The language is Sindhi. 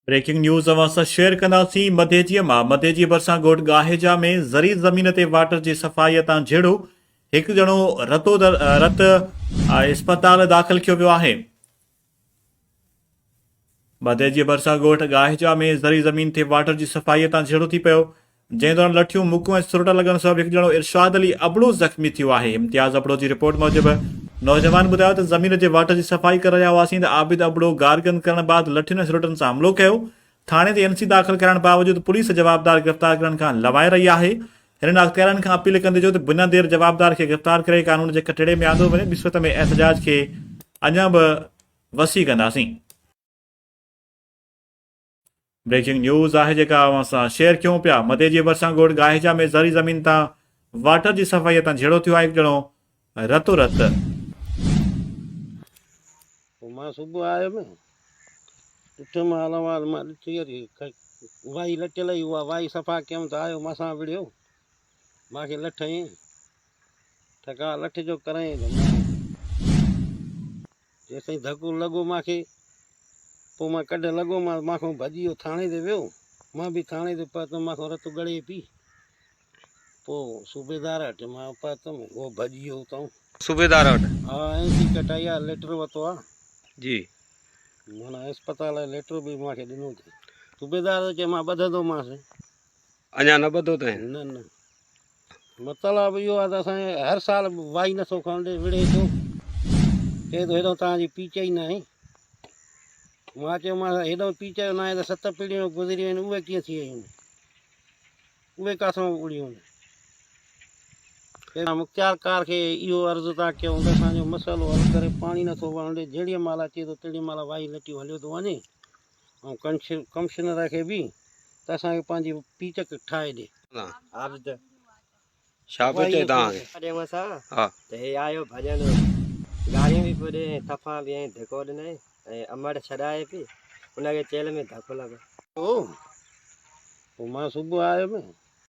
بريڪنگ نيوز اوهان سان شيئر ڪنداسين مديجي مان مديجي ڀرسان ڳوٺ ڳاهيجا ۾ زرعي زمين تي واٽر جي صفائي تان جهيڙو هڪ ڄڻو رتو رت اسپتال داخل ڪيو ويو آهي مديجي ڀرسان ڳوٺ ڳاهيجا ۾ زرعي زمين تي واٽر جي صفائي تان جهيڙو ٿي پيو جنهن دوران لٺيون، مڪون ۽ سروٽا لڳڻ سبب هڪ ڄڻو ارشاد علي ابڙو زخمي ٿيو آهي. امتياز ابڙو جي رپورٽ موجب نوجوان ٻڌايو ته زمين جي واٽ جي صفائي ڪري رهيا هئاسين ته عابد ابڙو گارگند ڪرڻ بعد لٺين ۽ سروٽن سان حملو ڪيو. ٿاڻي تي اين سي داخل ڪرائڻ باوجود پوليس جوابدار گرفتار ڪرڻ کان لوائي رهي آهي. هنن اختيارين کان اپيل ڪندي چيو ته بنا دير جوابدار کي گرفتار ڪري قانون جي ڪٽهڙي ۾ آندو وڃي ٻي صورت ۾ احتجاج کي اڃا به وسيع ڪنداسين. بريڪنگ نيوز آهي جيڪا اوهان سان شيئر ڪيون پيا مدي جي ڀرسان ڳوٺ گاهيجا ۾ زرعي زمين تان واٽر جي صفائي تان جهيڙو ٿيو آهي هڪ ڄڻو رتو رت. پوء مان صبح آيم ڏٺم حال احوال مان ڏٺي وائي لٽيل هئي اها وائي صفا ڪيم ته آيو مان سان وڙهيو مان کي لٺ هنئين ٺڪاء لٺ جو ڪرائين ته مان جيستائين ڌڪ لڳو مان کي، پوء مان ڪڍ لڳو مان، مان کان ڀڄي اهو ٿاڻي تي ويو، مان به ٿاڻي تي پهتم، مان کان رت ڳڙي پئي، پوء صوبيدار وٽ مان پهتم، اهو ڀڄي ويو اتان. صوبيدار وٽ؟ ها، اين سي ڪٽائي آ، ليٽر ورتو آ. جي. معنيٰ اسپتال جو ليٽر به مان کي ڏنو اٿئي. صوبيدار ته چئي مان ٻڌندومانس. اڃا نه ٻڌو اٿئي؟ نه نه. مطلب اهو آهي ته اسان کي هر سال وائي نٿو کڻ ڏي وڙهي ٿو چئي ٿو هيڏانهن توهان جي پيچ ئي ناهي مان چيومانس هيڏانهن پيچ ناهي ته ست پيڙهيون گذري ويون اهي ڪيئن ٿي ويون اهي ڪاٿان اڙيون مختيار ڪار کي اهو عرض ٿا ڪيون ته اسانجو مسئلو حل ڪري پاڻي نٿو وهڻ ڏي جهڙي مهل اچي ٿو تهڙي مهل وائي لٽيون هليو ٿو وڃي ۽ ڪمشنر کي به ته اسان کي پنهنجي پيچڪ ٺاهي ڏي. عابد. ڇا پيو چئي توهان کي؟ ڏيون سان ها. ته هي آيو ڀڄندو گاريون به پيو ڏي ۽ ٿڦان به ۽ ڌڪو ڏنائين ۽ امڙ ڇڏائي پئي ان کي چيلهه ۾ ڌڪ لڳو. پوء مان صبح آيم.